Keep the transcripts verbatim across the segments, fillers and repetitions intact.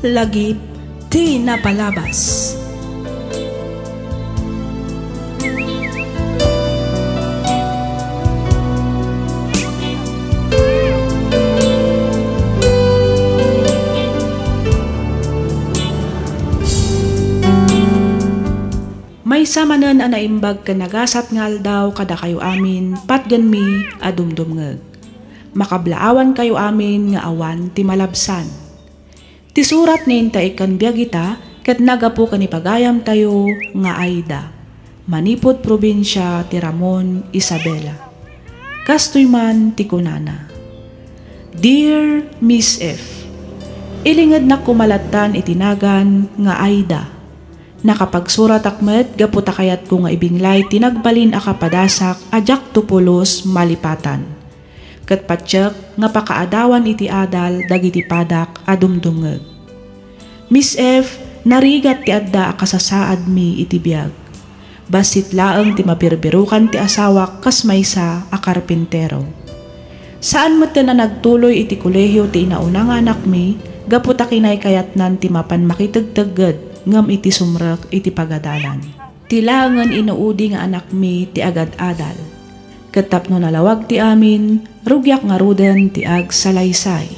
Lagip ti napalabas. Maysa manen a naimbag ken nagasat nga aldaw kadakayo amin, patgenmi a dumdumngeg. Makablaawankayo amin nga awan ti malabsan. Ti surat nga intaekkan biag ita ket naggapu ken ni pagayamtayo nga Aida, manipud probinsia ti Ramon, Isabela. Kastoy man ti kunana, "Dear Miss F, ilingednak koma lattan iti nagan nga Aida. Nakapagsuratak met gapu ta kayatko nga ibinglay ti nagbalin a kapadasak a diakto pulos malipatan. Ket patiek nga pakaadawan iti adal dagiti padak a dumdumngeg. Miss F, narigat ti adda a kasasaadmi iti biag. Bassit laeng ti mabirbirokan ti asawak kas maysa a karpintero. Saan metten a nagtuloy iti kolehio ti inauna nga anakmi gapu ta kinaykayatnan ti mapan makitegtegged ngem iti sumrek iti pagadalan. Ti laengen inuudi nga anakmi ti agad-adal. Ket tapno nalawag ti amin, rugiak ngaruden ti agsalaysay."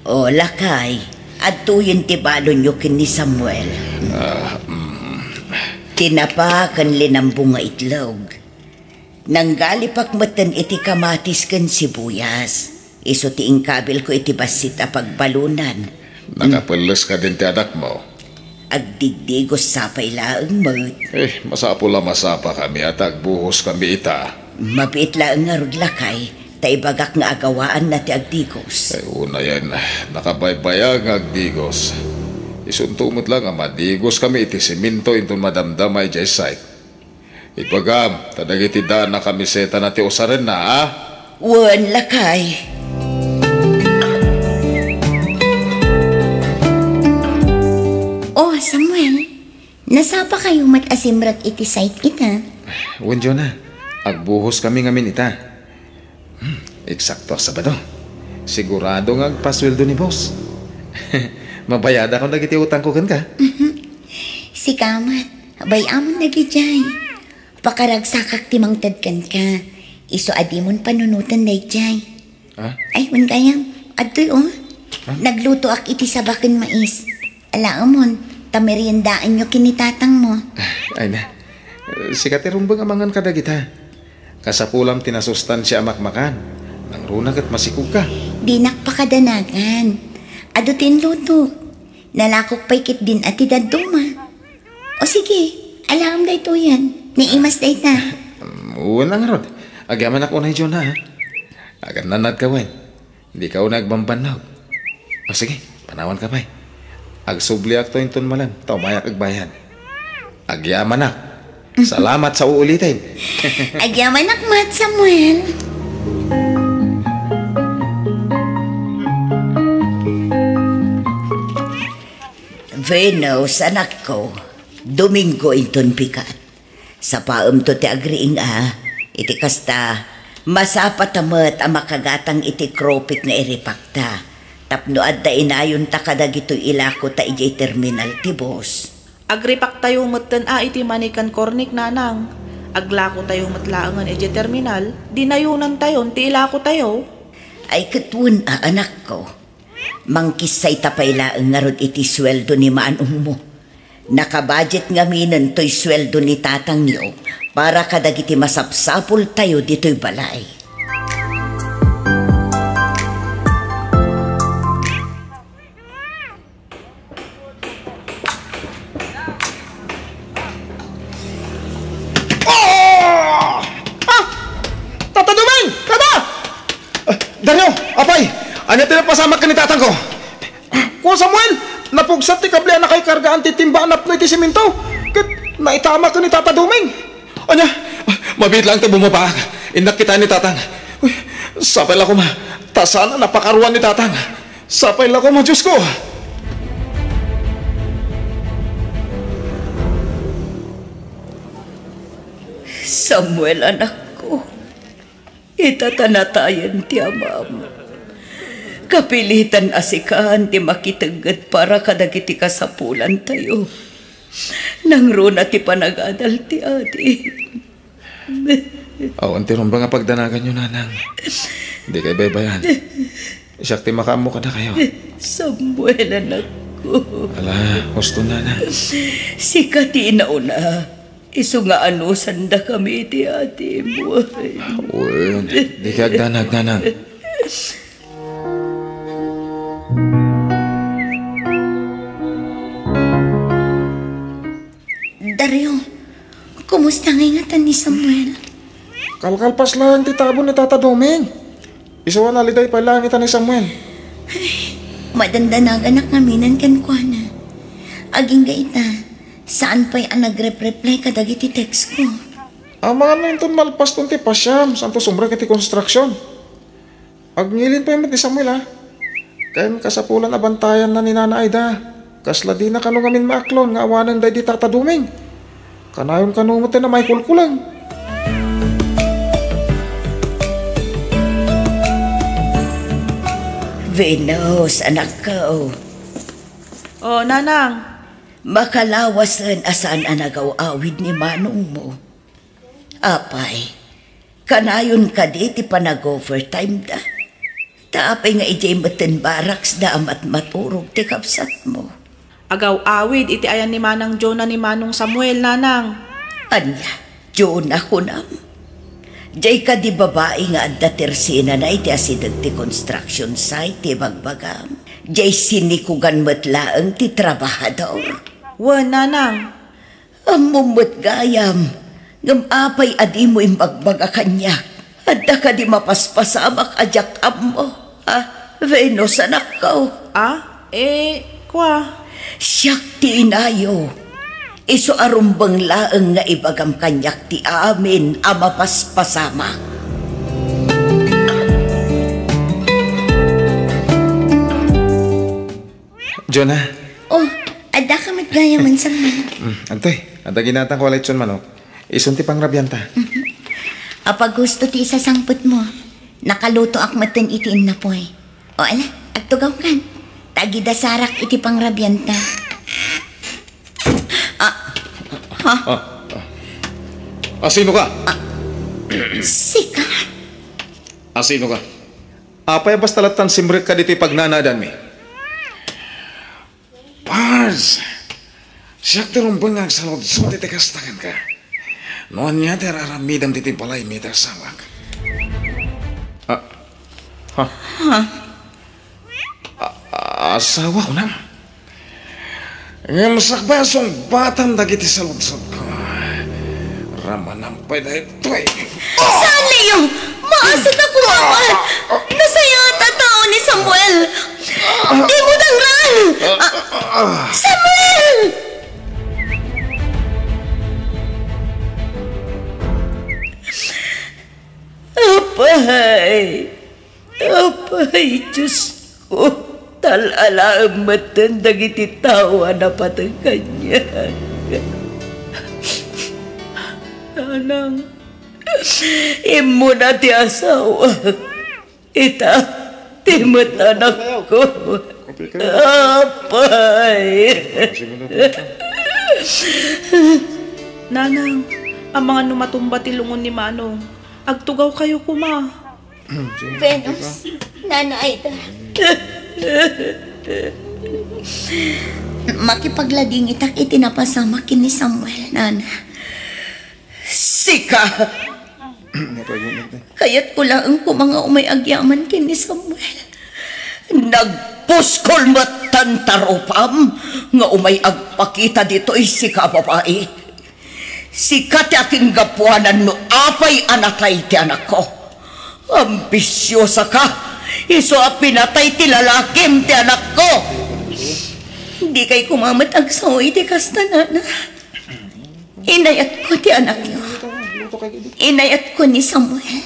O, lakay, adtoyen ti balonyo ken ni Samuel. Ah, mm. Tinapa ken linambo nga itlog. Nanggalipak metten iti kamatis ken sibuyas. Isu ti inkabilko iti bassit a pagbalonan. Nakapelles kadin ti anakmo? Agdigdigos sapay laeng met. Eh, masapul a masapakami a ta agbuhoskami ita. Mabiit laeng ngarud, lakay, ta ibagak nga agawaanna ti agdigos. Ay, unayen, nakabaybayag nga agdigos. Isunto met la nga madigoskami iti semento inton madamdama idiay site. Ibagam, ta dagiti daan a kamisetana ti usarenna, a? Wen, lakay. Oh, Samuel, nasapakayo met a simrek iti site ita? Wen, Jonah. Agbuhoskami ngamin ita. Hmm, eksakto a Sabado. Sigurado nga agpasueldo ni boss. Mabayadakon dagiti utangko kenka. Mhm. Sika met, bay-amon dagidiay. Pakaragsakak ti mangted kenka. Isu a dimon panunoten daydiay. Ha? Ay, wen gayam. Adtoy, oh. Ha? Naglutoak iti saba ken mais. Alaemon, ta meriendaenyo ken ni tatangmo. Ay na. Sika ti rumbeng a mangan kadagita. Kasapulam ti nasustansia a makmakan. Nangruna ket masikogka. Dinak pakadanagan. Adu ti inlutok. Nalakok pay ketdin a ti dadduma. O sige, alaem daytoyen. Naimas dayta. Wen ngarud. Agyamanak unay, Jonah, ha? Agannanadka wen. Dika unay agbambannog. O sige, panawanka pay. Agsubliakto inton malem, ta umayak agbayad. Agyamanak. Salamat sa uulitin. Agyamanak met, Samuel. Venus, anakko, Domingo inton pikat. Sapaemto ti agriing a, iti kasta, masapata met a makagatang iti kropik nga iripakta, tapno adda inayonta kadagitoy ilakota idiay terminal ti bus. Agripaktayo metten a iti manikan kornik, nanang. Aglakotayo met laengen idiay terminal, di nayonantayon ti ilakotayo. Ay, ket wen a, anakko. Mangkissayta pay laeng ngarud iti sueldo ni maanongmo. Nakabudget ngaminen toy sueldo ni tatangyo para kadagiti masapsapultayo ditoy balay. Ah! Ah! Tata Dumeng! Tata! Ah, Dario, apay, ania ti napasamak ken ni tatangko? Kuan Samuel, napugsat ti kable a nakaikargaan ti timba a napno iti semento, ket naitamak ken ni Tata Dumeng. Ania? Ah, mabiit laeng ta bumaba. Innak kitaen ni tatang. Uy, sapay la koma, ta saan a napakaruan ni tatang. Sapay la koma, Diosko! Samuel, anakko, ita ta natayen ti amam. Kapilitan a sikan ti makitegged para kadagiti kasapulantayo. Nangruna ti panagadal ti adim. Awan ti rumbeng a pagdanaganyo, nanang. Dikay baybayan. Siak ti makaammo kadakayo. Samuel, anakko. Ala, husto, nanang. Sika ti inauna. Isu nga anusandakami iti adim. Wen, dikay agdanag, nanang. Dario, kumusta ngay ngata ni Samuel? Kalkalpas laeng ti tabon ni Tata Doming. Isu a naliday pay laeng ita ni Samuel. Madandanaganak ngaminen kenkuana. Agingga ita, saan pay a nagrep-reply kadagiti text ko. Amangan no inton malpaston ti pasiam, santo sumrek iti konstruksion. Agngilin pay met ni Samuel, a. Ken kasapulan a bantayanna ni Nana Aida. Kasla dina kano ngamin maaklon nga awanen daydi Tata Doming. Kanayon kano met a maikulkuleng. Venus, anakko. O, nanang. Makalawasen a saan a nagaw-awid ni manongmo. Apay, kanayon kadi ti panag-overtime da? Ta apay nga idiay metten barracks da a matmaturog ti kabsatmo? Agaw-awid iti ayan ni Manang Jonah ni Manong Samuel, nanang. Ania, Jonah kunam? Diay kadi babai nga adda tersinana iti asideg ti construction site ti bagbagam? Diay sinikugan met laeng ti trabahador? Wen, nanang. Ammom met gayam, ngem apay a dimo imbagbaga kaniak? Adda kadi mapaspasamak a diak ammo? Ha? Venus, anakko. A? E, kua. Siak ti inayo. Isu a rumbeng laeng nga ibagam kaniak ti amin a mapaspasamak. Jonah. O, addaka met gayam, Samuel. Mm, adtoy, adda ginatangko a lechon manok. Isun ti pangrabianta. Mhm. Apaghusto ti isasangpetmo. Nakalutoak metten iti innapoy. O, ala, agtugawkan. Ta agidasarak iti pangrabianta. A, ha? A, a. Asino ka? A, sika? Asino ka? Apay a basta lattan simrekka ditoy pagnanadanmi? Pards, siak ti rumbeng nga agsaludsod iti kasta kenka. No ania ti ar-aramidem ditoy balaymi iti asawak? A, ha? Ha? A, a, asawa, kunam? Ngem sakbay a sungbatam dagiti saludsodko, ramanam pay daytoy. Saan, Leo! Maasat a kumakan! Nasayaat a tao ni Samuel! Dimo dangran! A, Samuel! Apay! Apay, Diosko, tal-alaem metten dagiti tao a napateg kaniak. Nanang, immuna ti asawak. Ita, ti met anakko. Apay. Nanang, amangan no matumba ti lungon ni Manong. Agtugawkayo koma. Venus, Nana Aida. Makipagladingitak iti napasamak ken ni Samuel, Nana. Sika! Kayatko laeng koma nga umay agyaman ken ni Samuel. Nagpuskol met tan tarupam nga umay agpakita ditoy, sika a babai. Sika ti akinggapuanan no apay a natay ti anakko. Ambisiosaka, isu a pinatay ti lalakim ti anakko. Dikay koma met agsao iti kasta, Nana. Inayatko ti anakyo. Inayatko ni Samuel.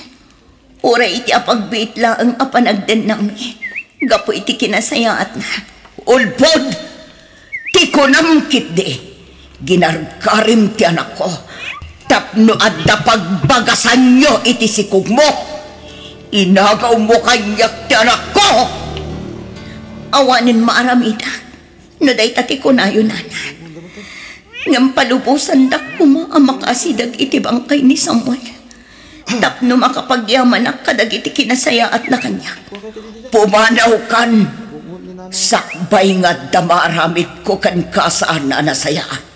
Uray iti apagbiit laeng a panagdennami gapu iti kinasayaatna. Ulbod! Ti kunam ketdi, ginargarim ti anakko. Tapno adda pagbagasanyo iti sikogmo, inagawmo kaniak ti anakko. Awanen maaramidak no dayta ti kunayo, Nana. Ngem palubosandak koma a makaasideg iti bangkay ni Samuel tapno makapagyamanak kadagiti kinasayaatna kaniak. Pumanawkan, sakbay nga adda maaramidko kenka a saan a nasayaat.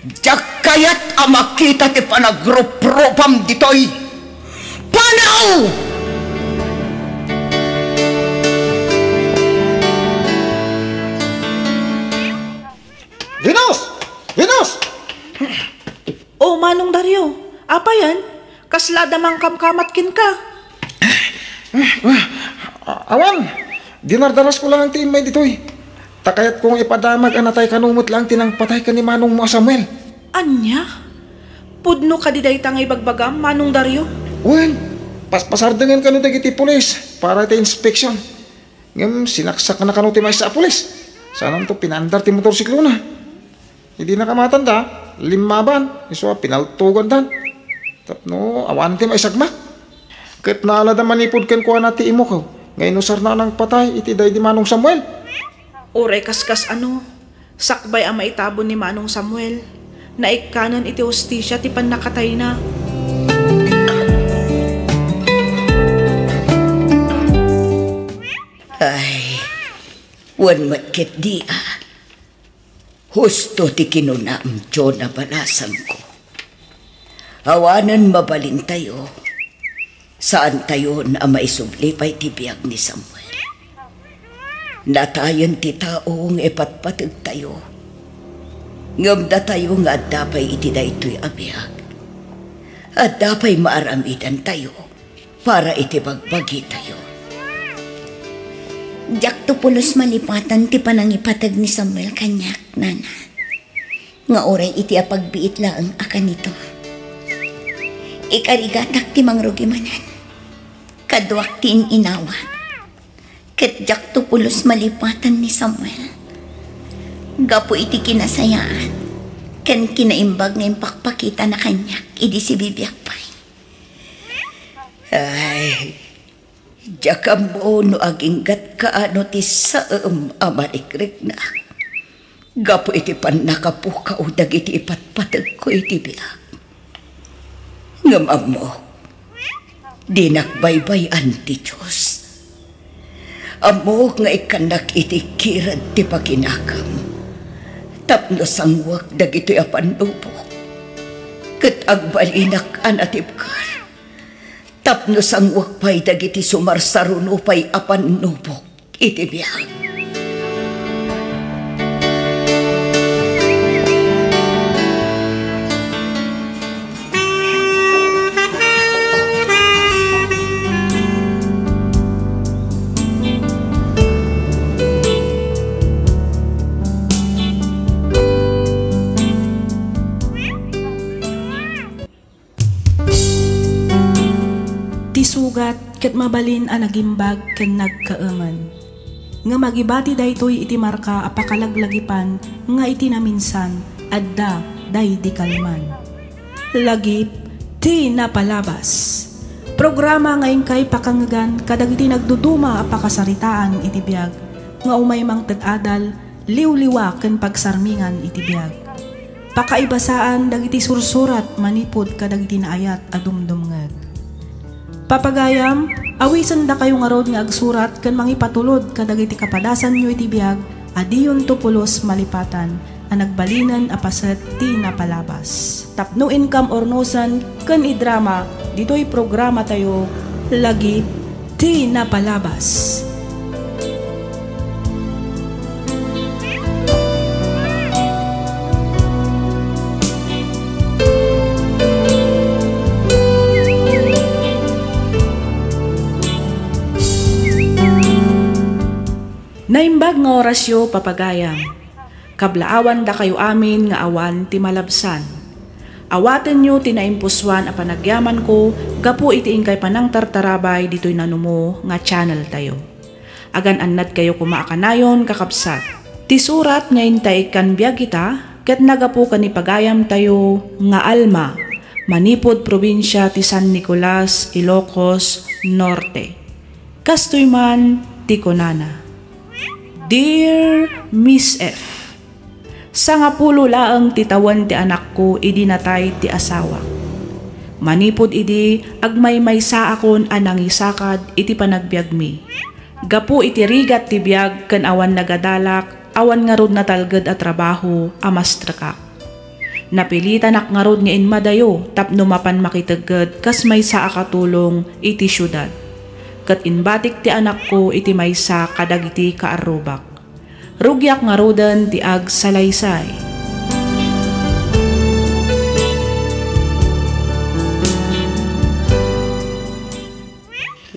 Diak kayat a makita ti panagruprupam ditoy. Panaw! Venus! Venus! O, Manong Dario, apayen? Kasla adda mangkamkamat kenka? Ah, awan, dinardarasko laeng ti immay ditoy. Ta kayatko nga ipadamag a natay kano met laeng ti nangpatay ken ni manongmo a Samuel. Ania? Pudno kadi dayta nga ibagbagam, Manong Dario? Wen, paspasardengen kano dagiti pulis para iti inspeksion. Ngem sinaksakna kano ti maysa a pulis. Sananto pinaandar ti motorsiklona. Idi nakamatanda, limmaban, isu a pinaltugandan. Tapno awan ti maisagmak. Ket naalada manipud kenkuana ti immok nga inusarna a nangpatay iti daydi Manong Samuel. Uray kaskas-ano, sakbay a maitabon ni Manong Samuel, naikkanen iti hustisia ti pannakatayna. Ay, wen met ketdi a. Husto ti kinunam, Jonah balasangko. Awanen mabalintayo, saantayon a maisubli pay ti biag ni Samuel. Natayen ti tao nga ipatpategtayo. Ngem datayo nga adda pay iti daytoy a biag, adda pay maaramidantayo para iti bagbagitayo. Diakto pulos malipatan ti panangipateg ni Samuel kaniak, Nana, nga uray iti apagbiit laeng a kanito. Ikarigatak ti mangrugi manen. Kaduak ti in-inawat. Ket diakto pulos malipatan ni Samuel gapu iti kinasayaat ken kinaimbag nga impakpakitana kaniak idi sibibiak pay. Ay, diak ammo no aginggatka no ti saem a marikriknak gapu iti pannakapukaw dagiti ipatpategko iti biag. Ngem ammok, dinak baybay-an ti Dios. Ammok nga ikkannak iti kired ti pakinakam tapno sanguek dagitoy a pannubok, ket agbalinak a natibker tapno sanguek pay dagiti sumarsaruno pay a pannubok iti biag. Ti sugat ket mabalin a nagimbag ken nagkaemen. Ngem agibati daytoy iti marka a pakalaglagipan nga iti naminsan, adda daydi kalman. Lagip ti napalabas. Programa nga inkay pakangegan kadagiti nagduduma a pakasaritaan iti biag nga umay mangted adal, liwliwa ken pagsarmingan iti biag. Pakaibasaan dagiti sursurat manipud kadagiti naayat a dumdumngeg. Papagayam, awisendakayo ngarud nga agsurat ken mangipatulod kadagiti kapadasanyo iti biag a diyonto pulos malipatan a nagbalinen a paset ti napalabas. Tapno inkam urnosen ken idrama ditoy programatayo, Lagip ti Napalabas. Naimbag nga orasyo, papagayam. Kablaawandakayo amin nga awan ti malabsan. Awatenyo ti naimpusoan a panagyamanko gapu iti inkay panangtartarabay ditoy nanumo nga channeltayo. Agan-annadkayo koma a kanayon, kakabsat. Ti surat nga intay ikkan biag ita ket nagapu ken ni pagayamtayo nga Alma manipud probinsia ti San Nicolas, Ilocos Norte. Kastoy man ti kunana, "Dear Miss F, sangapulo laeng ti tawen ti anakko idi natay ti asawak. Manipud idi, agmaymaysaakon a nangisakad iti panagbiagmi. Gapu iti rigat ti biag ken awan nagadalak, awan ngarud natalged a trabaho a mastrekak. Napilitanak ngarud nga inmadayo tapno mapan makitegged kas maysa a katulong iti siudad. Ket imbatik ti anakko iti maysa kadagiti kaarrubak. Rugiak ngaruden ti agsalaysay."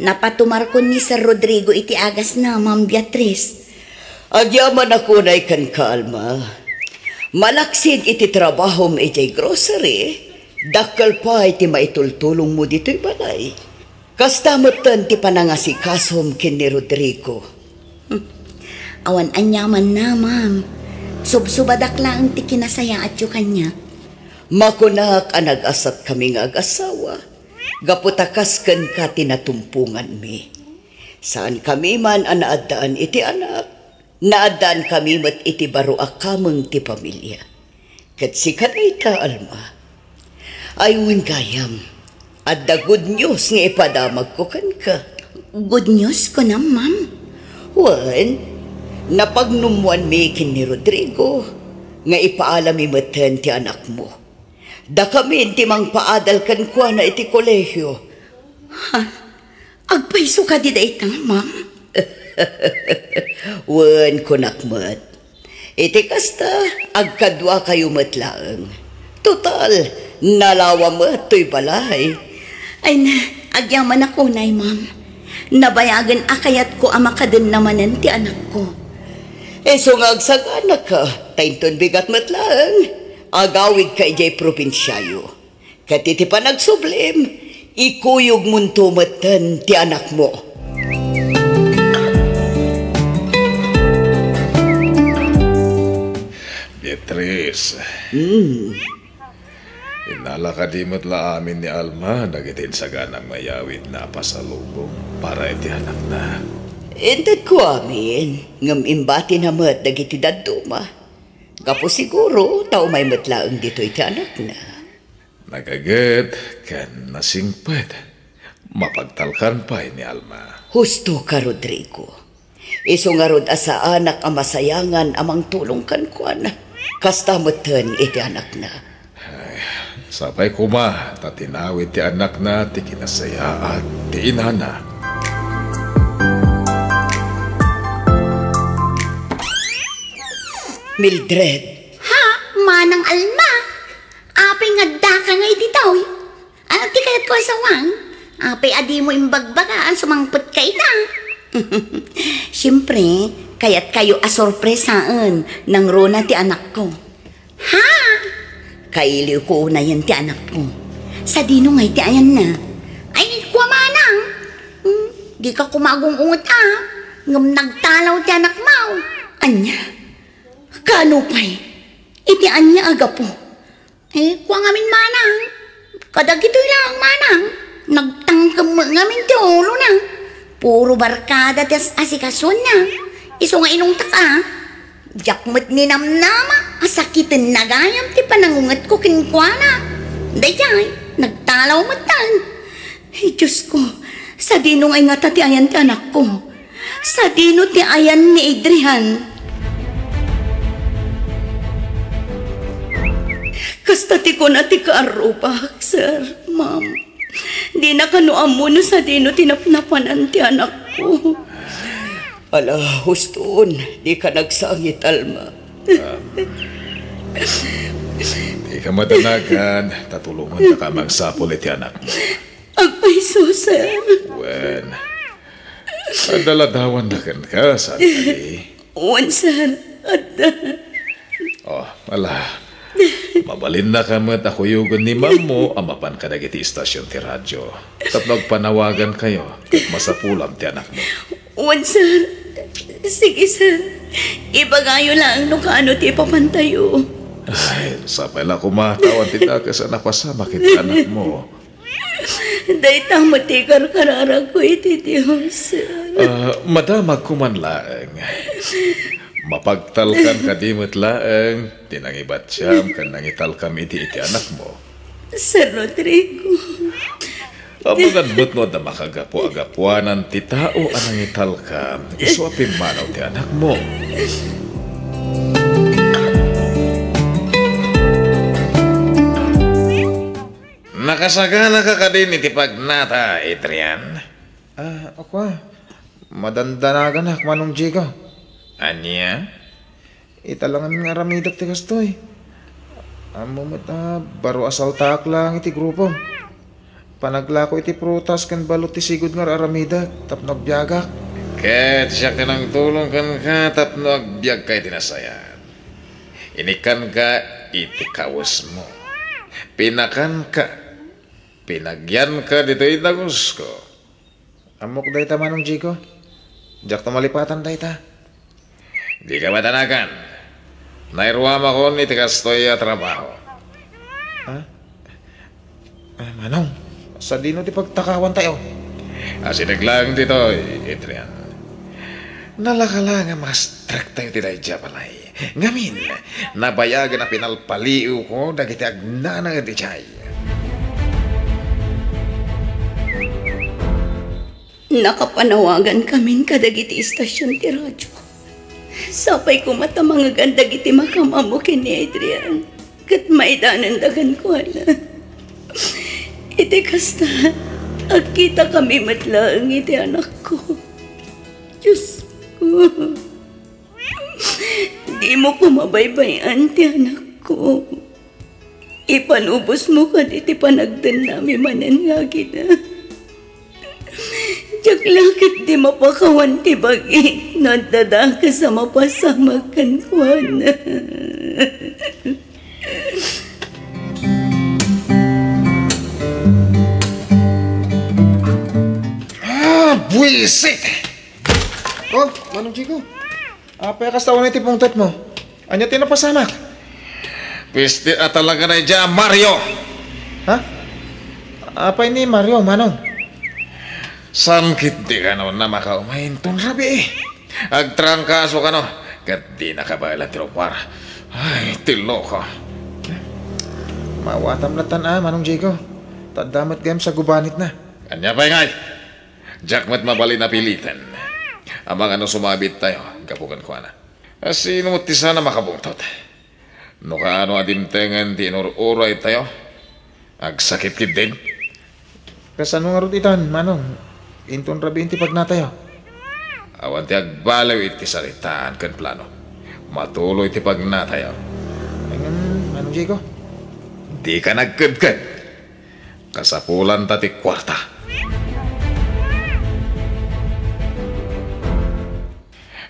Napatumarkon ni Sir Rodrigo iti agasna, Ma'am Beatriz. Agyamanak unay kenka, Alma. Malaksid iti trabahom idiay grocery, dakkel pay ti maitultulongmo ditoy balay. Kasta metten ti panangasikasom ken ni Rodrigo. Hmm. Awan aniamanna, ma'am. Subsubadak laeng ti kinasayaatyo kaniak. Makunak a nagasatkami nga agasawa, gapu ta kas kenka ti natumponganmi. Saankami man a naaddaan iti anak, naaddaankami met iti baro a kameng ti pamilia. Ket sika dayta, Alma. Ay wen gayam, adda good news nga ipadamagko kenka. Good news kunam, ma'am? Wen, napagnummoanmi ken ni Rodrigo nga ipaalami metten ti anakmo. Dakamin ti mangpaadal kenkuana iti kolehio. Ha? Agpayso kadi dayta, ma'am? Wen, kunak met. Iti kasta, agkaduakayo met laeng. Total, nalawa met toy balay. Ay na, agyamanak unay, ma'am. Nabayagen a kayatko a makadenna manen ti anakko. Isu nga agsaganaka, ta inton bigat met laeng, agawidka idiay probinsiayo. Ket iti panagsublim, ikuyogmonto metten ti anakmo. Beatriz. Hmm. Innala kadi met la amin ni Alma dagiti insaganam nga yawidna a pasalubong para iti anakna? Intedko amin, ngem imbatina met dagiti dadduma. Gapu siguro ta umay met laeng ditoy ti anakna. Nagaget ken nasingpet. Mapagtalkan pay ni Alma. Husto ka, Rodrigo. Isu ngarud a saanak a masayangan a mangtulong kenkuana. Kasta metten iti anakna. Ay, sapay koma ta tinawid ti anakna ti kinasayaat ti inana. Mildred. Ha? Manang Alma? Apay nga addaka ngay ditoy? Ano ti kayatko a sawang? Apay a dimo imbagbaga a sumangpetka ita? Siempre, kayatkayo a sorpresaen nangruna ti anakko. Ha? Kailiwko unayen ti anakko. Sadino ngay ti ayanna? Ay, kua manang. Hmm, dika koma agung-unget a. Ngem nagtalaw ti anakmo. Ania? Kaano pay? Iti ania a gapu? Eh, kua ngamin manang. Kadagitoy laeng manang. Nagtangkem met ngamin ti ulona. Puro barkada ti as-asikasona. Isu nga inungtak a. Diak met ninamnama a sakitenna gayam ti panangungetko kenkuana. Daydiay, nagtalaw metten. Ay, Diosko, sadino ngay ngata ti ayan ti anakko? Sadino ti ayan ni Adrian? Kasta ti kuna ti kaarrubak, sir, ma'am. Dina kano ammo no sadino ti napnapanan ti anakko. Ala, huston, dika nagsangit, Alma. Dika madanagan, ta tulonganta ka a mangsapul iti anakmo. Agpayso, sir. Wen, adda ladawanna kenka, saan kadi? Wen, sir. Adda. Oh, ala. Mabalinnaka met a kuyogen ni mammo a mapan kadagiti istasion ti radio. Tapno agpanawagankayo, ket masapulam ti anakmo. Wen, sir. Sige, sir. Ibagayo laeng no kaano ti ipapantayo. Ay, sapay la koma ta awan ti dakes a napasamak iti anakmo. Dayta met ti karkararagko iti Dios. Ah, madamag koman laeng. Mapagtalkan kadi met laeng ti nangibatiam ken nangitalkam idi iti anakmo. San Rodrigo. Amangan met no adda makagapu a gapuanan ti tao a nangitalkam, isu a pimmanaw ti anakmo. Nakasaganaka kadin iti pagnata, Adrian? Ah, ako, ah. Madandanaganak, Manong Diego. Ania? Ita la ngamin nga aramidak ti kastoy. Ammo met a baro a saltaak laeng iti grupo. Panaglako iti prutas ken balud ti sigud nga ar-aramidek tapno agbiagak. Ket siak ti nangtulong kenka tapno agbiagka iti nasayaat. Inikkanka iti kawesmo. Pinakanka. Pinagianka ditoy dagusko. Ammok dayta, Manong Diego. Diakto malipatan dayta. Dika madanagan. Nairuamakon iti kastoy a trabaho. Ha? Ah, Manong, sadino ti pagtakawantayo? Asideg laeng ditoy, Adrian. Nalaka la nga ma-strike tayo ti daydiay a balay. Ngamin, nabayagen a pinalpaliiwko dagiti agnanaed idiay. Nakapanawagan kamin kadagiti istasion ti radio. Sapay koma ta mangegan dagiti makamammo ken ni Adrian, ket maidanenda kenkuana. Iti kasta, agkitakami met laeng iti anakko. Diosko. Dimo koma baybay-an ti anakko. Ipalubosmo kadi ti panagdennami manen nga agina. Diak la ketdi mapakawan ti bagik no adda dakes a mapasamak kenkuana. Ah, buwisit! Oh, Manong Diego. Apay a kasta unay ti pungtotmo? Ania ti napasamak? Piste a talaga daydiay a Mario! Ha? Apay ni Mario, Manong? Saan ketdi kano a makaumay inton rabii? Agtrangkaso kano, ket di nakabaelan ti rummuar. Ay, ti loko. Maawatam latta, Manong Diego. Ta adda met gayam sa gubanitna. Ania pay ngay? Diak met mabalin a piliten. Amangan no sumabit tayo, gapu kenkuana. A, sino met ti saan a makabungtot? No kaano a dimtengen ti inur-uray tayo, agsakit ketdin. Kasano ngarud itan, Manong? Inton rabiin ti pagnatayo. Awan ti agbaliw iti saritaan ken plano. Matuloy ti pagnatayo. Ay, ngem, Manong Diego? Dika nagkedked. Kasapulanta ti kuarta.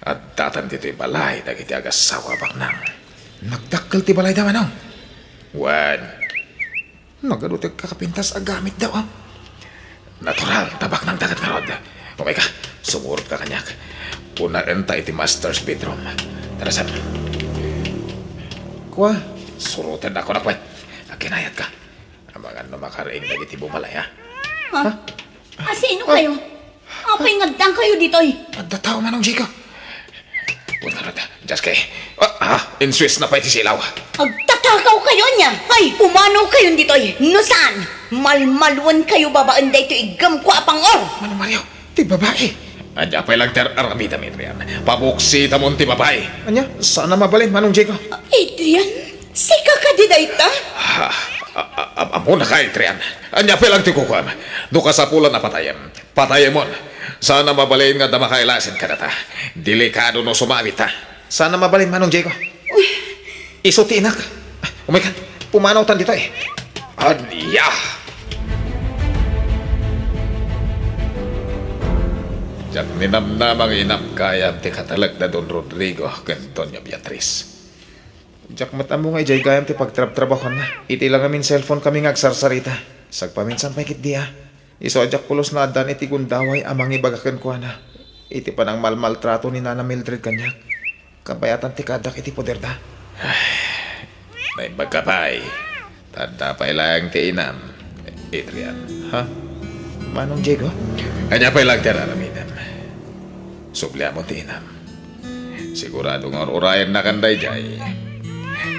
Addatan ditoy balay dagiti agassawa a baknang. Nagdakkel ti balayda, Manong. Wen. Nagadu ti agkakapintas a gamitda, ah. Natural ta baknangda ket ngarud. Umayka, sumurotka kaniak. Punaenta iti master's bedroom. Tara, Sam. Kua, surotendakon a kuet. Agkinayatka. Amangan no makariing dagiti bumalay, ha? Ha? Asino kayo? Apay nga addan kayo ditoy? Adda tao, Manong Diego. Wen ngarud, Jaske. Ah, ah, insuesna pay ti silaw. Agtatakaw kayo ania? Ay, pumanaw kayon ditoy. No saan, malmaluen kayo babaen daytoy iggemko a pang-or. Manong Mario, ti babai. Ania pay lang ti ar-aramidam, Adrian. Pabuksitamon ti babai. Ania? Saan a mabalin, Manong Diego? Adrian, sika kadi dayta? Ah, a-, a-, a-, ammona ka, Adrian. Ania pay lang ti kukuam? No kasapulan a patayem, patayemon. Saan a mabalin nga adda makailasin kadata. Delikado no sumabit, ha? Saan a mabalin, Manong Diego. Isu ti inak. Umaykan, pumanawtan ditoy. Ania? Diak ninamnama nga inap gayam ti katalek da Don Rodrigo ken Doña Beatriz. Diak met ammo nga idiay gayam ti pagtrabtrabahonna. Iti la ngamin cellphone kami nga agsarsarita. Sagpaminsan pay ketdi, a. Isu a diak pulos naaddaan iti gundaway a mangibaga kenkuana iti panangmalmaltrato ni Nana Mildred kaniak. Kabayatan ti kaaddak iti poderda. Naimbag ka pay. Tadda pay laeng ti inam, Adrian. Ha? Manong Diego? Ania pay laeng ti ar-aramidem? Subliam ti inam. Sigurado nga ur-urayennakan daydiay.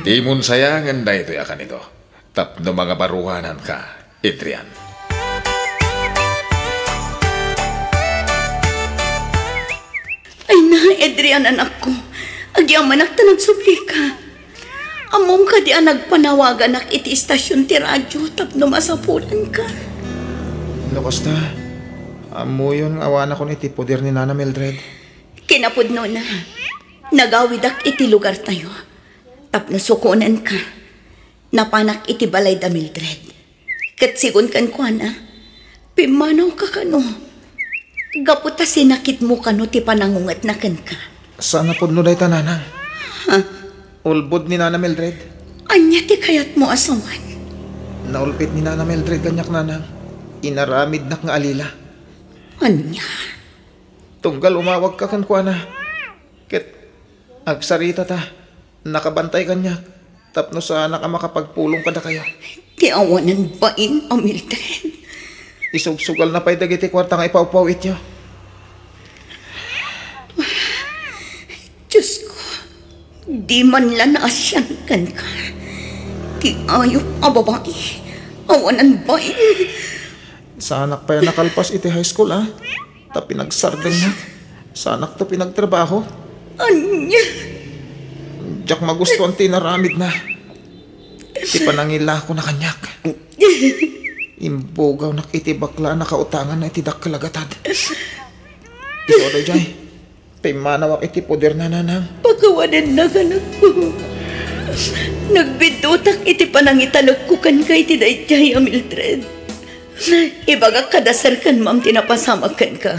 Dimon sayangen daytoy a kanito tapno mangabaruananka, Adrian. Ay na, Adrian, anakko. Agyamanak ta nagsublika. Ammom kadi a nagpanawaganak iti istasion ti radio tapno masapulanka? No kasta, ammoyon nga awanakon iti poder ni Nana Mildred. Kinapudnona, nagawidak iti lugartayo tapno sukonenka. Napanak iti balay da Mildred. Ket sigun kenkuana, pimmanawka kano. Gapu ta sinakitmo kano ti panangungetna kenka. Saan a pudno dayta, Nanang. Ha? Ulbod ni Nana Mildred. Ania ti kayatmo a sawen? Naulpit ni Nana Mildred kaniak, Nanang. Inaramidnak nga alila. Ania? Tunggal umawagka kenkuana. Ket agsaritata, nakabantay kaniak, tapno saanak a makapagpulong kadakayo. Ti awanan bain a Mildred. Isugsugalna pay dagiti kuarta nga ipawpaw-ityo. Diosko, di man la naasian kenka. Ti ayup a babai, awanan bain. Saanak pay a nakalpas iti high school, a? Ta pinagsardengnak. Saanakto pinagtrabaho. Ania? Diak magustuan ti inaramidna. Ti panangilakona kaniak. Imbugawnak iti bakla a nakautanganna iti dakkel a gatad. Isu a daydiay, pimmanawak iti poderna, Nanang. Pakawanennak, anakko. Nagbiddutak iti panangitalekko kenka iti daydiay a Mildred. Ibagak kada serkanmam ti napasamak kenka.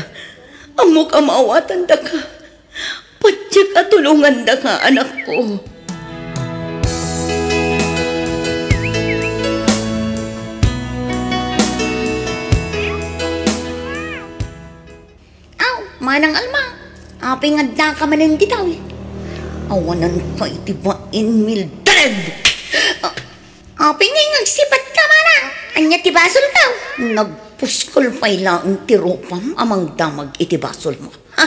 Ammok a maawatandaka. Patiek a tulongandaka, anakko. Aw, Manang Alma, apay nga addaka manen ditoy? Awananka iti bain, Mildred! A-, apay nga agsipatka, Manang? Ania ti basolko? Nagpuskol pay laeng ti rupam a mangdamag iti basolmo. Ha?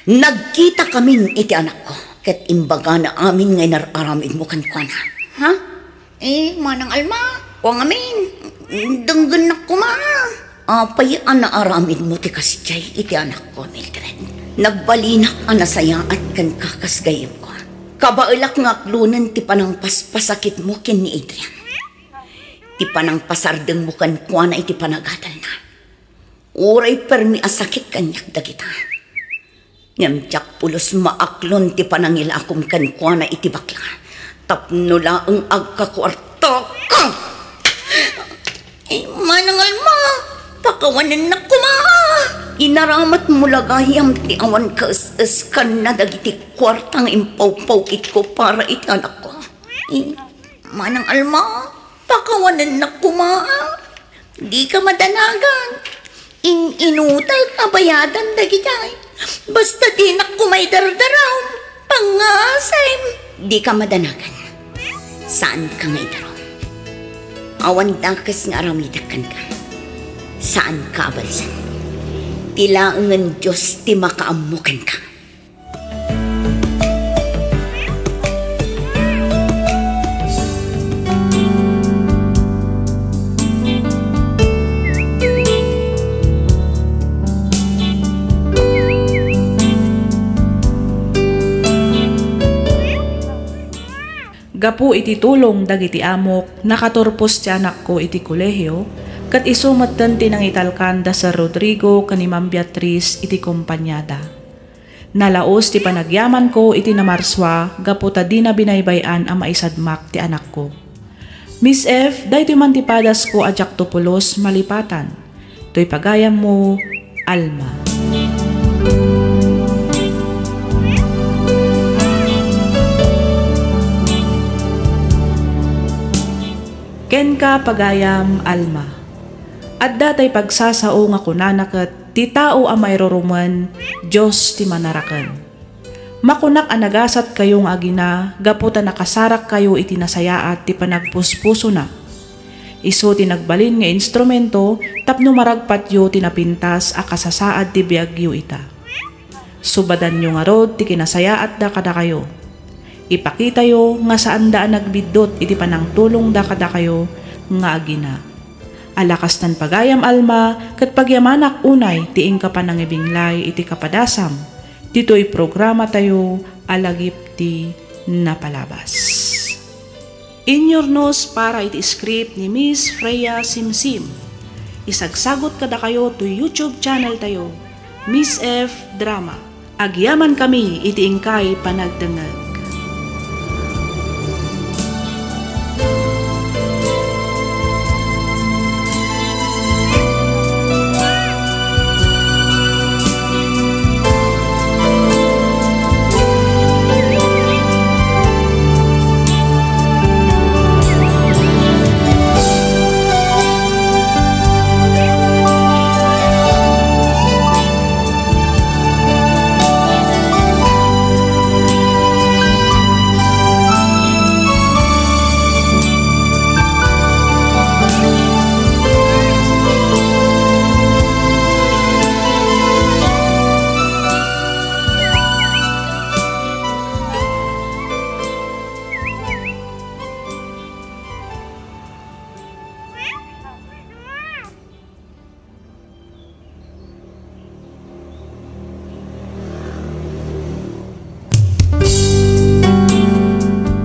Nagkitakamin iti anakko, ket imbagana amin nga inar-aramidmo kenkuana. Ha? Eh, Manang Alma, kua ngamin, denggennak koma. Apay a naaramidmo ti kasdiay iti anakko, Mildred? Nagbalinak a nasayaat kenka kas gayyemko. Kabaelak nga aklonen ti panangpaspasakitmo ken ni Adrian. Ti panangpasardengmo kenkuana iti panagadalna. Uray permi a sakit kaniak dagita. Ngem diak pulos maaklon ti panangilakom kenkuana iti bakla tapno laeng agkakuartaka. Ay, Manang Alma, pakawanennak koma. Inaramatmo la gayam ti awan kaes-eskanna dagiti kuarta nga impawpaw-itko para iti anakko. Ay, Manang Alma, pakawanennak koma. Dika madanagan. In-inutak a bayadan dagitoy. Basta dinak koma idardaraom, pangasem. Dika madanagan. Saanka nga idarum. Awan dakes nga aramidek kenka. Saanka a balsen. Ti laengen Dios ti makaammo kenka. Gapu iti tulong dagiti amok, nakaturpos ti anakko iti kolehio, ket isu metten ti nangitalkan da Sir Rodrigo ken ni Ma'am Beatriz iti kompaniada. Nalaus ti panagyamanko iti namarsua gapu ta dina binaybay-an a maisadmak ti anakko. Miss F, daytoy man ti padasko a diakto pulos malipatan. Toy pagayammo, Alma. Kenka, pagayam, Alma. Adda tay pagsasao nga kunana ket ti tao a mairurumen, Dios ti manaraken. Makunak a nagasatkayo nga agina gapu ta nakasarakkayo iti nasayaat ti panagpuspusona. Isu ti nagbalin nga instrumento tapno maragpatyo ti napintas a kasasaad ti biagyo ita. Subadanyo ngarud ti kinasayaatda kadakayo. Ipakitayo nga saanda a nagbiddut iti panangtulongda kadakayo nga agina. Ala kastan pagayam Alma, ket pagyamanak unay ti inka panangibinglay iti kapadasam ditoy programatayo a Lagip ti Napalabas. Inyurnos para iti script ni Miss Freya Simsim. Isagsagot kadakayo to YouTube channel tayo, Miss F Drama. Agyamankami iti inkay panagdengngeg.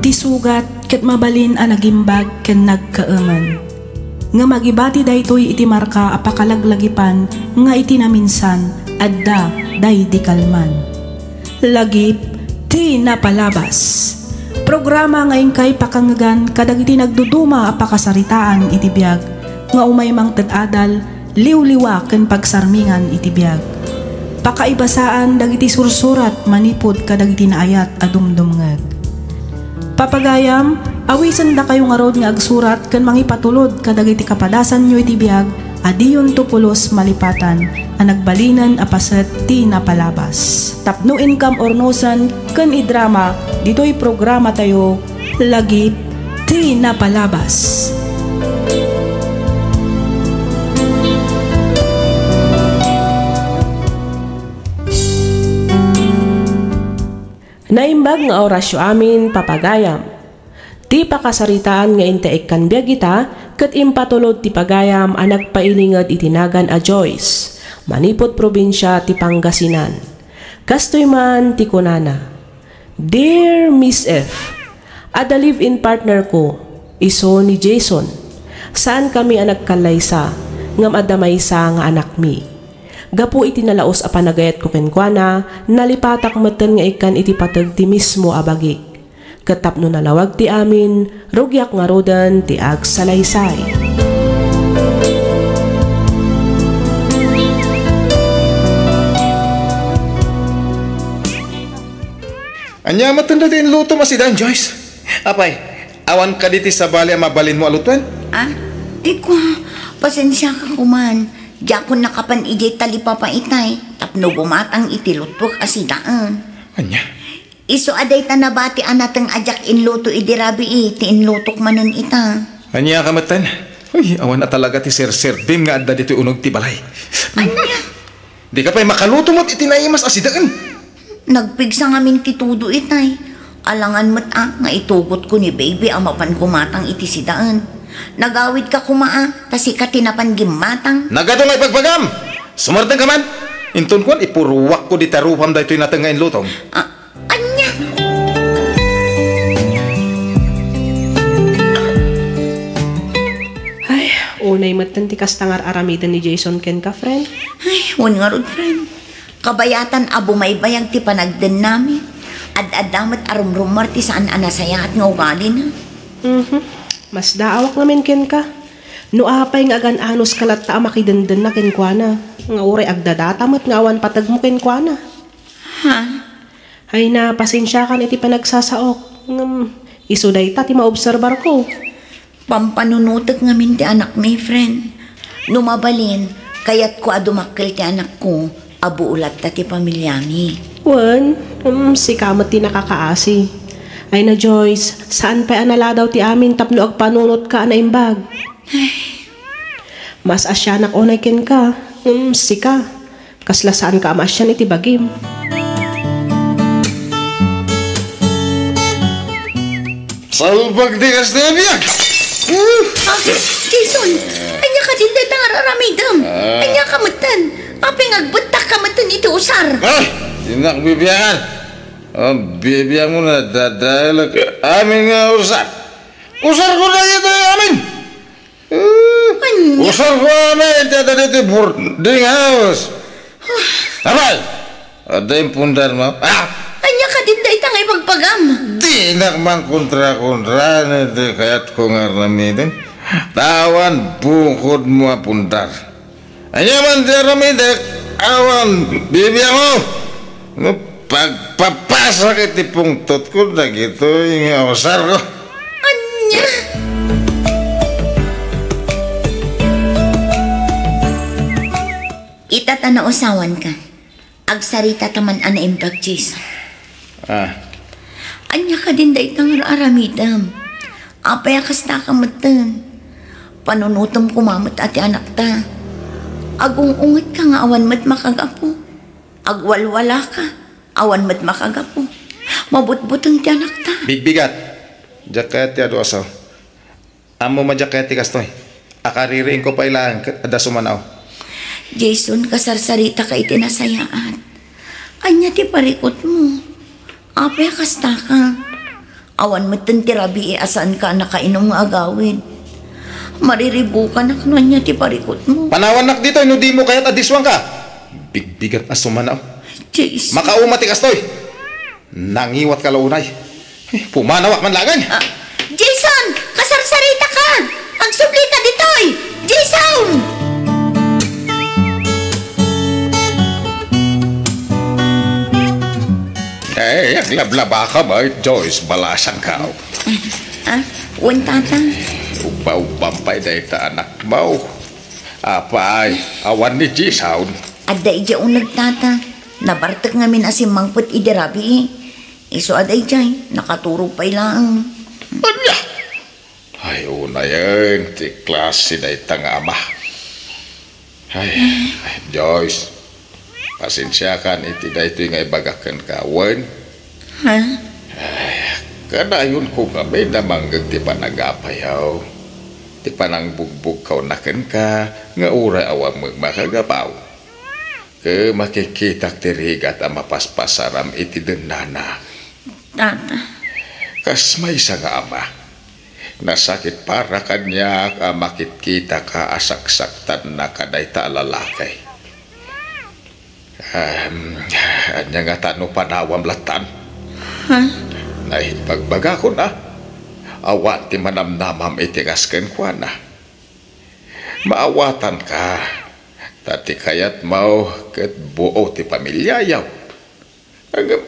Ti sugat ket mabalin a nagimbag ken nagkaemen. Ngem agibati daytoy iti marka a pakalaglagipan nga iti naminsan, adda daydi kalman. Lagip ti Napalabas. Programa nga inkay pakangngegan kadagiti nagduduma a pakasaritaan iti biag nga umay mangted adal, liwliwa ken pagsarmingan iti biag. Pakaibasaan dagiti sursurat manipud kadagiti naayat a dumdumngeg. Papagayam, awisendakayo ngarud nga agsurat ken mangipatulod kadagiti kapadasanyo iti biag a diyonto pulos malipatan a nagbalinen a paset ti napalabas. Tapno inkam urnosen ken idrama ditoy programatayo, Lagip ti Napalabas. Naimbag nga orasyo amin, papagayam. Ti pakasaritaan nga inta ikkan biag ita ket impatulod ti pagayam a nagpailinged iti nagan a Joyce, manipud probinsia ti Pangasinan. Kastoy man ti kunana, "Dear Miss F, adda live-in partner ko, isu ni Jason. Saan kami a nagkallaysa, ngem adda maysa nga anakmi. Gapu iti nalaus a panagayatko kenkuana, nalipatak metten nga ikkan iti pateg ti mismo a bagik. Ket tapno nalawag ti amin, rugiak ngaruden ti agsalaysay." Ania met daytoy inlutom a sidaen, Joyce? Apay, awan kadi ti sabali a mabalinmo a lutuen? Ah, ay kua, pasensiaka koman. Diakon nakapan idiay talipapa itay, tapno bumatang iti lutuek a sidaen. Ania? Isu a dayta nabati a nateng a diak inluto idi rabii ti inlutok manen ita. Ania ka metten? Uy, awan a talaga ti serserbim nga adda ditoy uneg ti balay. Ania? Dika pay makaluto met iti naimas a sidaen. Nagpigsa ngamin ti todo itay. Alangan met a nga itugotko ni baby a mapan gumatang iti sidaen. Nagawidka koma a, ta sika ti napan gimmatang. Nagadu nga ibagbagam! Sumardengka man! Inton kuan, ipuruakko dita rupam daytoy nateng nga inlutom. Ah, ania? Ay, unay metten ti kasta nga ar-aramiden ni Jason kenka, friend. Ay, wen ngarud, friend. Kabayatan a bumaybayag ti panagdennami. Ad-adda met a rumrummar ti saan a nasayaat nga ugalina. Mhm. Masdaawak ngamin kenka. No apay nga agan-anos ka latta a makidendennami kenkuana, nga uray agdadata met nga awan pategmo kenkuana. Ha? Ay na, pasensiakan iti panagsasaok. Ngem, isu dayta ti maobserbarko. Pampanunotek ngamin ti anakmi, friend. No mabalin, kayatko a dumakkel ti anakko, a buo latta ti pamiliami. Wen, mm, sika met ti nakakaasi. Ay na, Joyce, saan pay a naladaw ti amin tapno agpanunotka a naimbag. Mas asianak unay kenka, mm, sika. Kasla saanka a maasian iti bagim. Salbag ti kasta a biag! Ah, Jason, ania kadin dayta nga ar-aramidem? Ah. Ania ka metten? Apay nga agbettakka metten iti usar? Ah! Dinak bibiangan. Ah, bibiangmo na, dadaelek amin nga usar. Usar ko na ito amin. Eh, ania? Usar ko na iti adda ditoy boarding house. Apay! Adda impundarmo? Ah! Ania kadin dayta nga ibagbagam? Dinak mangkontra-kontra iti kayatko nga aramiden. Ta awan bukodmo a pundar. Ania man ti aramidek, awan bibiangmo. No pagpapasak iti pungtotko dagitoy nga usarko. Ania? Ita ta nausawanka. Agsarita ta man a naimbag, Jason. Ah. Ania kadin dayta nga ar-aramidem? Apay a kastaka metten? Panunotem koma met a ti anakta. Agung-ungetka nga awan met makagapu. Agwalwalaka, awan met makagapu. Mabutbuteng ti anakta. Bigbigat. Diak kayat ti adu a sao. Ammom a diak kayat ti kastoy. Akaririingko pay laeng ket adda sumanao. Jason, kasarsaritaka iti nasayaat. Ania ti parikutmo? Apay a kastaka? Awan metten ti rabii a saanka a nakainum nga agawid. Mariribukanak no ania ti parikutmo. Panawannak ditoy no dimo kayat a diswangka. Bigbigat a sumanao. Jason. Makauma ti kastoy. Nangiwatka la unay. Eh, pumanawak man laeng. Ah, Jason! Kasarsaritaka! Agsublika ditoy! Jason! Eh, aglablabaka met, Joyce, balasangka. Ah, wen, tata. Ubba-ubbam pay dayta anakmo. Apay, awan ni Jason. Adda idiay uneg, tata. Nabartek ngamin a simmangpet idi rabii. Isu a daydiay, nakaturog pay laeng. Ania? Ay, unayen ti klase dayta nga ama. Ay, ay, Joyce, pasensiakan iti daytoy nga ibagak kenka, wen? Ha? Ay, kadayonko ngamin a mangngeg ti panagapayaw, ti panangbugbugkawna kenka, nga uray awan met makagapu. Ket makikitak ti rigat a mapaspasaram iti dennana. Tata. Kas maysa nga ama, nasakit para kaniak a makitkitaka a saksaktanna kadayta a lalaki. Em, ania ngata no panawam lattan? Ha? Naibagbagakon a, awan ti manamnamam iti kas kenkuana. Maawatanka, ta ti kayatmo ket buo ti pamiliayo. Ngem,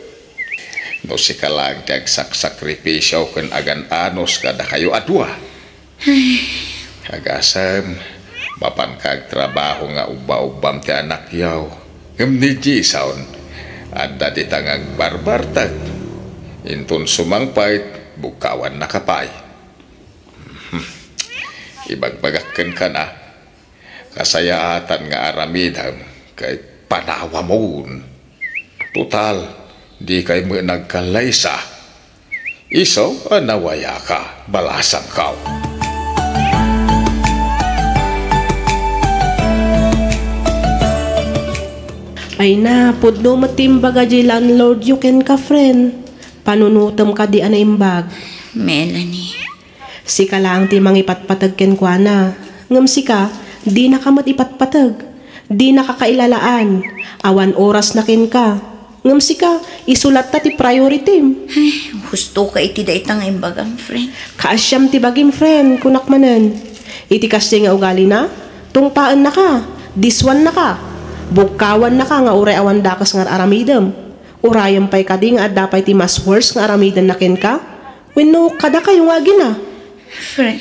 no sika laeng ti agsaksakripisio ken agan-anos kadakayo a dua. Agasem, mapanka agtrabaho nga ubba-ubbam ti anakyo. Ngem ni Jason, adda dita nga agbarbartek. Inton sumangpet, bugkawannaka pay. Ibagbagak kenka a, kasayaatan nga aramidem ket panawamon. Total, dikay met nagkallaysa. Isu a nawayaka, balasangko. Ay na, pudno met ti imbaga diay landlordyo kenka, friend. Panunotem kadi a naimbag. Melanie. Sika laeng ti mangipatpateg kenkuana. Ngem sika, dinaka met ipatpateg. Dinaka kailalaan. Awan orasna kenka. Ngem sika, isu latta ti prioritim. Ay, hustoka iti dayta nga imbagam, friend. Kaasiam ti bagim, friend, kunak manen. Iti kasdiay nga ugalina, tungpaennaka, diswannaka, bugkawannaka nga uray awan dakes nga ar-aramidem. Urayem pay kadi nga adda pay ti mas worse nga aramidenna kenka? Wenno kadakayo nga agina? Friend.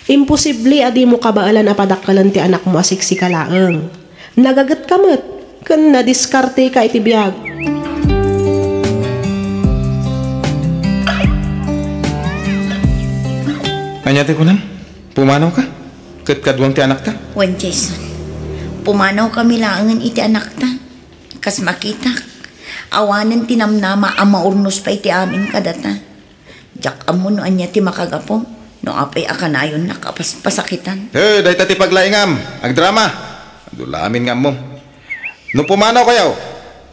Imposible a dimo kabaelan a padakkelen ti anakmo a siksika laeng. Nagagetka met, ken nadiskarteka iti biag. Ania ti kunam? Pumanawka? Ket kaduam ti anakta? Wen, Jason. Pumanawkami laengen iti anakta. Kas makitak, awanen ti namnama a maurnos pay ti amin kadata. Diak ammo no ania ti makagapu, no apay a kanayonnak a pas-, pasakitan. Eh, dayta ti paglaingam. Agdrama. Adu la amin nga ammom. No pumanawkayo,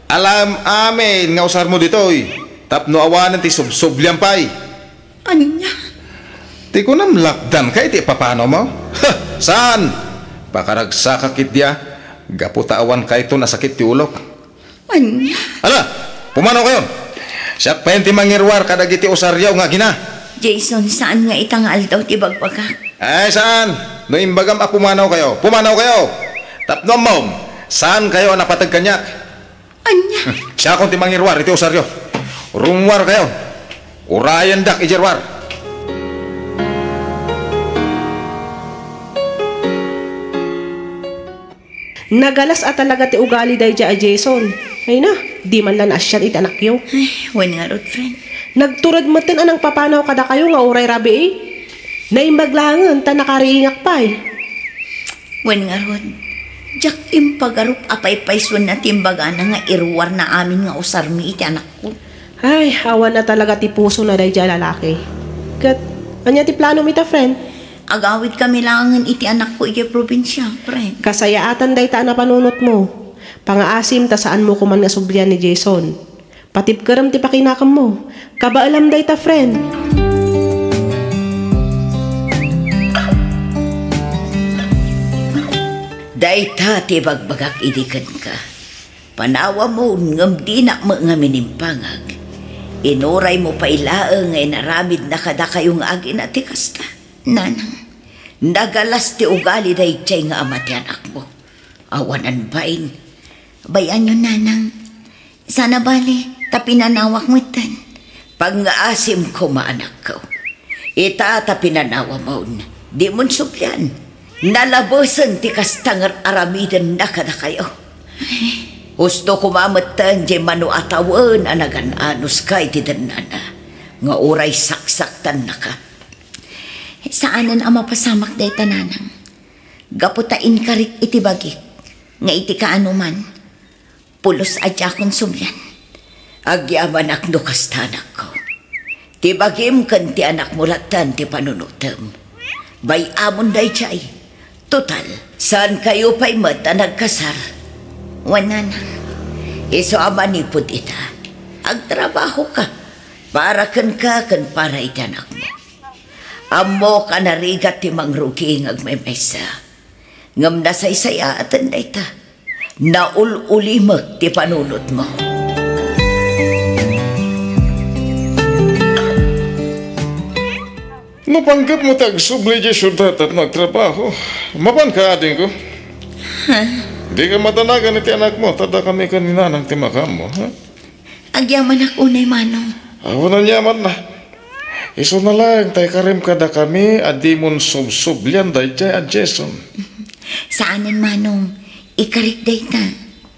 alaem amin nga usarmo ditoy, tapno awanen ti subsubliam pay. Ania? Ti kunam, lakdanka iti ipapanawmo? Ha! Saan? Pakaragsakak ketdi a, gapu ta awan kayton a sakit ti ulok. Ania? Ala, pumanawkayon. Siak payen ti mangiruar kadagiti usaryo nga agina. Jason, saan nga ita nga aldaw ti bagbagak? Ay, saan? No imbagam a pumanawkayo, pumanawkayo. Tapno ammom, saankayo a napateg kaniak. Ania? Siakon ti mangiruar iti usaryo. Rummuarkayo. Urayendak idiay ruar. Nagalas a talaga ti ugali daydiay a Jason. Ay na, di man la naasian iti anakyo. Ay, wen ngarud, friend. Nagtured metten a nangpapanaw kadakayo nga uray rabii. Naimbag laengen ta nakariingak pay. Wen ngarud, diak impagarup a paypaysuenna ti imbagana nga iruarna amin nga usarmi iti anakko. Ay, awan na talaga ti pusona daydiay a lalaki. Ket, ania ti planom ita, friend? Agawidkami laengen iti anakko idiay probinsia, friend. Kasayaatan dayta a napanunotmo. Pangaasim ta saanmo koman nga sublian ni Jason. Patibkerem ti pakinakemmo. Kabaelam dayta, friend. Dayta ti ibagbagak idi kenka. Panawamon ngem dinak met ngamin impangag. Inuraymo pay laeng nga inaramidna kadakayo nga agina ti kasta. Nanang, nagalas ti ugali daydiay nga ama ti anakmo. Awanan bain. Bay-anyon, nanang. Saan a bale, ta pinanawak metten. Pangngaasim koma, anakko. Ita ta pinanawamon, dimon sublian. Nalabesen ti kasta nga aramidenna kadakayo. Husto koma metten diay mano a tawen a nagan-anuska iti dennana, nga uray saksaktannaka. Saanen a mapasamak dayta, nanang. Gapu ta inkarik iti bagik nga iti kaanoman, pulos a diakon sublian. Agyamanak no kasta, anakko. Ti bagim ken ti anakmo lattan ti panunotem. Bay-amon daydiay. Total, saankayo pay met a nagkasar. Wen, nanang. Isu a manipud ita, agtrabahoka para kenka ken para iti anakmo. Ammok a narigat ti mangrugi nga agmaymaysa. Ngem nasaysayaaten dayta. Naul-ulimek ti panunotmo. No panggepmo ti agsubli idiay siudad tapno agtrabaho, mapanka, adingko. Ha? Dika madanagan iti anakmo, ta dakami ken ni nanang ti makaammo, ha? Agyamanak unay, manong. Awan aniamanna. Isuna laeng ta ikarem kadakami a dimon subsublian daydiay a Jason. Saanen, manong. Ikarik dayta.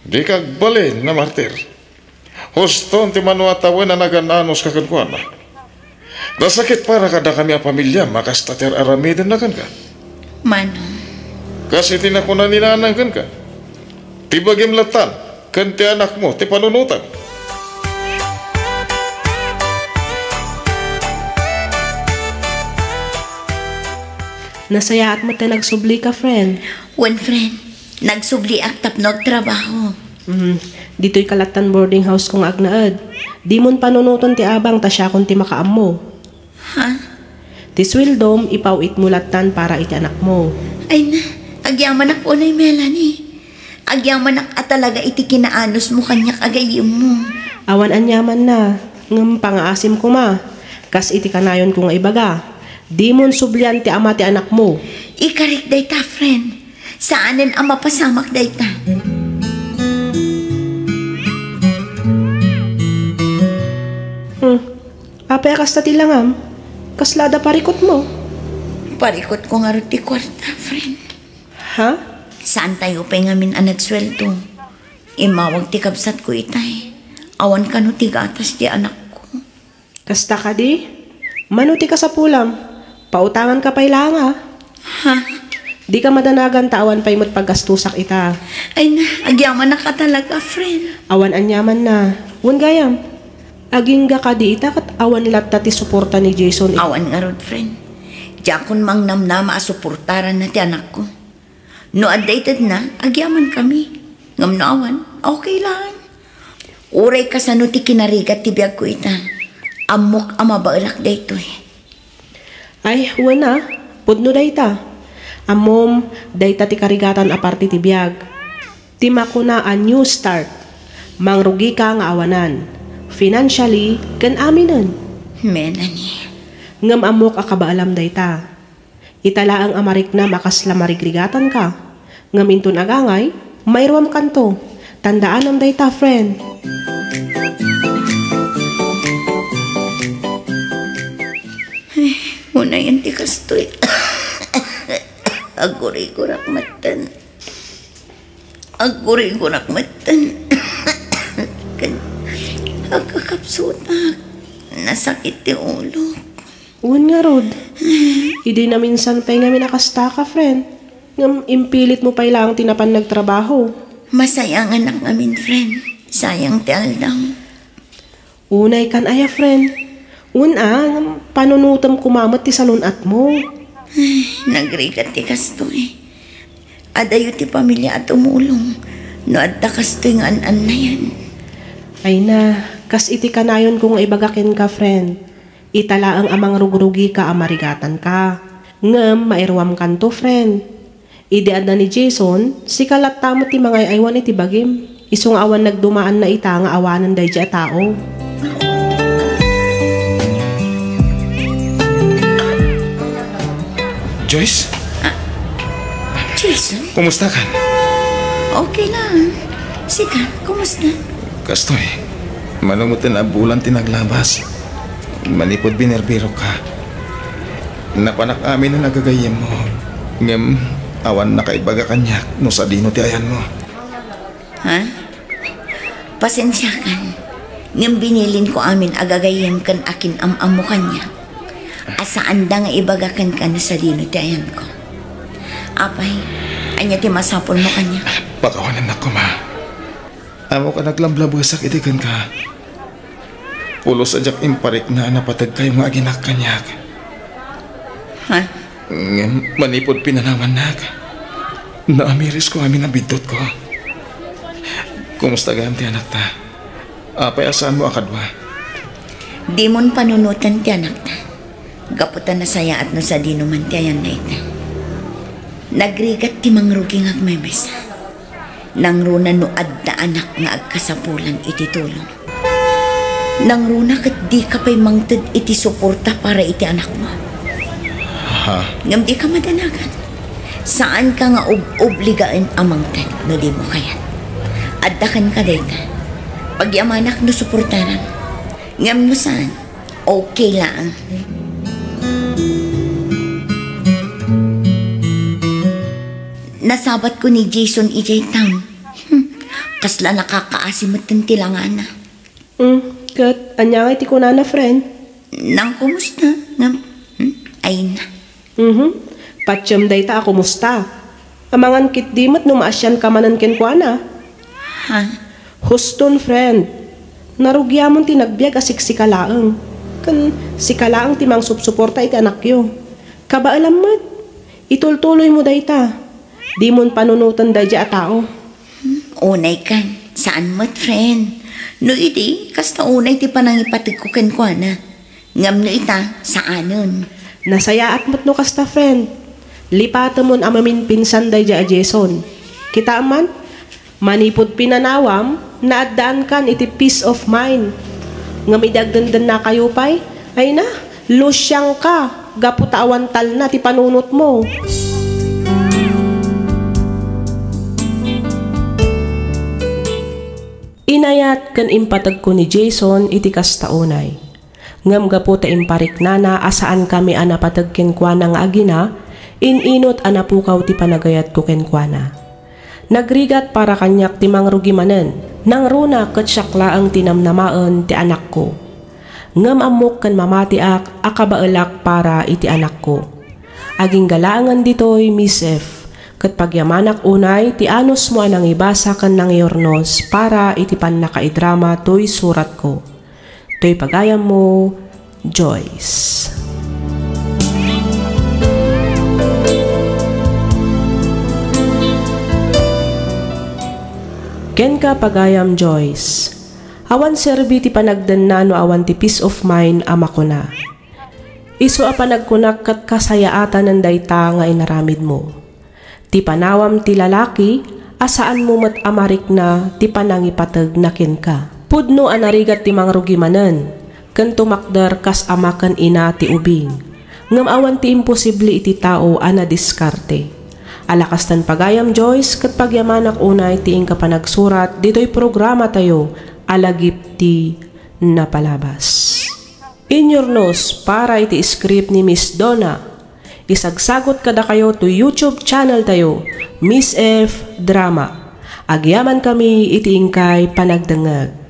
Dika agbalin a martir. Huston ti mano a tawen a nagan-anuska kenkuana. Nasakit para kadakami a pamiliam a kasta ti ar-aramidenna kenka. Manong. Kas iti nakuna ni nanang kenka, ti bagim lattan ken ti anakmo ti panunotem. Nasayaat met ta nagsublika, friend. Wen, friend. Nagsubliak tapno agtrabaho. Mhm. Ditoy ka lattan boarding house ko nga agnaed. Dimon panunoten ti abang ta siakon ti makaammo. Ha? Ti sueldom, ipaw-itmo lattan para iti anakmo. Ay na, agyamanak unay, Melanie. Agyamanak a talaga iti kinaanusmo kaniak a gayyemmo. Awan aniamanna, ngem pangaasim koma, kas iti kanayonko nga ibaga, dimon sublian ti ama ti anakmo. Ikarik dayta, friend. Saanen a mapasamak dayta. Hmm. Apay a kasta ti langam? Kasla adda parikutmo? Parikutko ngarud ti kuarta, friend. Ha? Saantayo pay ngamin a nagsueldo. Immawag ti kabsatko itay. Awan kano ti gatas ti anakko. Kasta kadi? Mano ti kasapulam? Pautanganka pay laeng, a. Ha? Dika madanagan ta awan pay met paggastusak ita. Ay na, agyamanak a talaga, friend. Awan aniamanna. Wen gayam, agingga kadi ita ket awan latta ti suporta ni Jason. Awan ngarud, friend. Diakon mangnamnama a suportaranna ti anakko. No adda itedna, agyamankami. Ngem no awan, okay laeng. Uray kasano ti kinarigat ti biagko ita, ammok a mabaelak daytoy. Ay, wen a, pudno dayta. Ammom, dayta ti karigatan a parte ti biag. Ti makuna a new start. Mangrugika nga awanan, financially ken aminen. Melanie. Ngem ammok a kabaelam dayta. Ita laeng a mariknam a kasla marigrigatanka. Ngem inton agangay, mairuamkanto. Tandaanam dayta, friend. Ay, unayen ti kastoy. Aggurigurak metten. Aggurigurak metten. Ken agkakapsutak. Nasakit ti ulok. Wen ngarud, idi naminsan pay ngamin a kastaka, friend. Ngem impilitmo pay laeng ti napan nagtrabaho. Masayanganak ngamin, friend. Sayang ti aldaw. Unay kan aya, friend. Wen a, ngem panunotem koma met ti salun-atmo. Ay, nagrigat ti kastoy. Adayo ti pamilya a tumulong no adda kastoy nga an-annayan. Ay na, kas iti kanayonko nga ibaga kenka, friend. Ita laeng a mangrugrugika a marigatanka. Ngem mairuamkanto, friend. Idi adda ni Jason, sika latta met ti mangay-aywan iti bagim. Isu nga awan nagdumaanna ita nga awanen daydi a tao. Joyce? Ah, Jason? Kumusta kan? Okay lang. Sika, kumusta? Kastoy, mano met ti nabulan ti naglabas. Manipud binerbero ka. Napanak amin a nagagayyemmo. Ngem, awan nakaibaga kaniak no sadino ti ayanmo. Ha? Pasensiakan. Ngem binilinko amin a gagayyem ken akin-am-ammo kaniak. A saanda nga ibaga kenka no sadino ti ayanko. Apay, ania ti masapulmo kaniak? Pakawanennak koma. Ammok a naglablabesak iti kenka. Pulos a diak imparikna a napategkayo nga aginak kaniak. Ha? Ngem manipud pinanawannak, naamirisko amin a biddutko. Kumusta gayam ti anakta? Apay a saanmo a kadua? Dimon panunoten ti anakta. Gapu ta nasayaat no sadino man ti ayan dayta. Nagrigat ti mangrugi nga agmemesa. Nangruna no adda anak nga agkasapulan iti tulong. Nangruna ket dika pay mangted iti suporta para iti anakmo. Ha? Ngem dika madanagan. Saanka nga ob-obligaen a mangted no dimo kayat. Adda kenka dayta. Pagyamanak no suportaram. Ngem no saan, okay laeng. Nasabatko ni Jason idiay town. Hmm, kasla nakakaasi metten ti langana. Hmm, ket ania ngay ti kunana, friend? Nangkumusta? Ngem, hmm, ay na. Mhm. Patiem dayta a kumusta. Amangan ketdi met no maasianka manen kenkuana. Ha? Huston, friend. Narugiamon ti nagbiag a siksika laeng. Ken sika laeng ti mangsupsuporta iti anakyo. Kabaelam met. Itultuloymo dayta. Dimon panunoten daydi a tao. Hmm, unay kan. Saan met, friend. No idi, kasta unay ti panangipategko kenkuana. Ngem no ita, saanen. Nasayaat met no kasta, friend. Lipatemon a maminpinsan daydi a Jason. Kitaem man, manipud pinanawam, naaddaankan iti peace of mind. Ngem idi agdendennakayo pay, ay na, lusiangka gapu ta awan talna ti panunotmo. Inayat ken impategko ni Jason iti kasta unay. Ngem gapu ta impariknana a saankami a napateg kenkuana nga agina, in-inut a napukaw ti panagayatko kenkuana. Nagrigat para kaniak ti mangrugi manen, nangruna ket siak laeng ti namnamaen ti anakko. Ngem ammok ken mamatiak a kabaelak para iti anakko. Agingga laengen ditoy, Miss F, ket pagyamanak unay ti anusmo a nangibasa ken nangiurnos para iti pannakaidrama toy suratko. Toy pagayammo, Joyce. Kenka, pagayam Joyce, awan serbi ti panagdenna no awan ti peace of mind a makuna. Isu a panagkunak ket kasayaatanen dayta nga inaramidmo. Ti panawam ti lalaki a saanmo met a marikna ti panangipategna kenka. Pudno a narigat ti mangrugi manen, ken tumakder kas ama ken ina ti ubing. Ngem awan ti imposible iti tao a nadiskarte. Ala kasten, pagayam Joyce, ket pagyamanak unay ti inka panagsurat ditoy programatayo a Lagip ti Napalabas. Inyurnos para iti script ni Miss Donna. Isagsagot kadakayo to YouTube channel tayo, Miss F Drama. Agyaman kami iti inkay panagdengngeg.